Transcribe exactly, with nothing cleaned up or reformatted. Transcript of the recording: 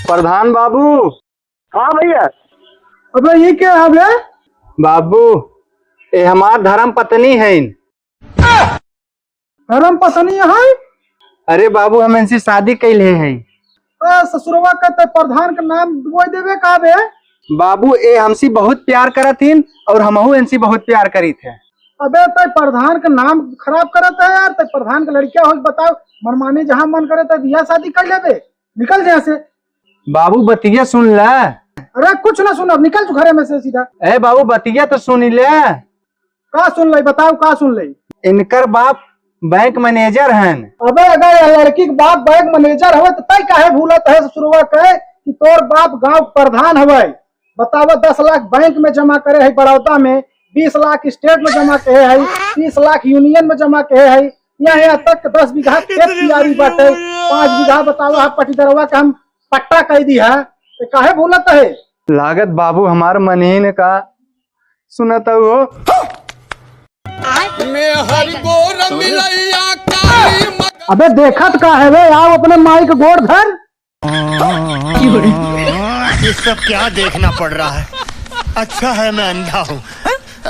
प्रधान बाबू। हाँ भैया। अबे, ई के हवे? बाबू, ए हमार धर्म पत्नी हइन। धर्म पत्नी है? अरे बाबू, हम इनसे शादी कैले हैं। ए, ससुरवा के ते प्रधान के नाम बोल देबे का बे? बाबू, ए हमसे बहुत प्यार करत हिन और हमहू इनसे बहुत प्यार करीत है। अबे, ते प्रधान के नाम खराब करत है यार। ते प्रधान के लड़किया हो, बताओ, मनमानी जहाँ मन करे ते बियाह शादी कर लेबे, निकल जाए से। बाबू, बतिया सुन ले। अरे, कुछ ना सुनब, निकल तू घरे में से सीधा। ए बाबू, बतिया तो सुन ले। का सुन ले, बताओ, का सुन ले? इनकर बाप बैंक मैनेजर हन। अबे, अगर ये लड़की के बाप बैंक मैनेजर हवे, तो तय काहे भूलत है ससुरवा के कि तोर बाप गांव प्रधान हवे? बतावा, दस लाख बैंक में जमा करे है बड़ौदा में, बीस लाख स्टेट में जमा कहे है, तीस लाख यूनियन में जमा कहे है, यहाँ, यहाँ तक दस बीघा खेत कियारी बाटे, पाँच बीघा बतावा है पटीदरवा के हम पट्टा कह दी है, तो काहे भूलत है? लागत बाबू हमार मनिन का सुनत हो। अबे देखत का है बे, आओ अपने माई के गोड़ धर। ये सब क्या देखना पड़ रहा है? अच्छा है मैं अंधा हूँ।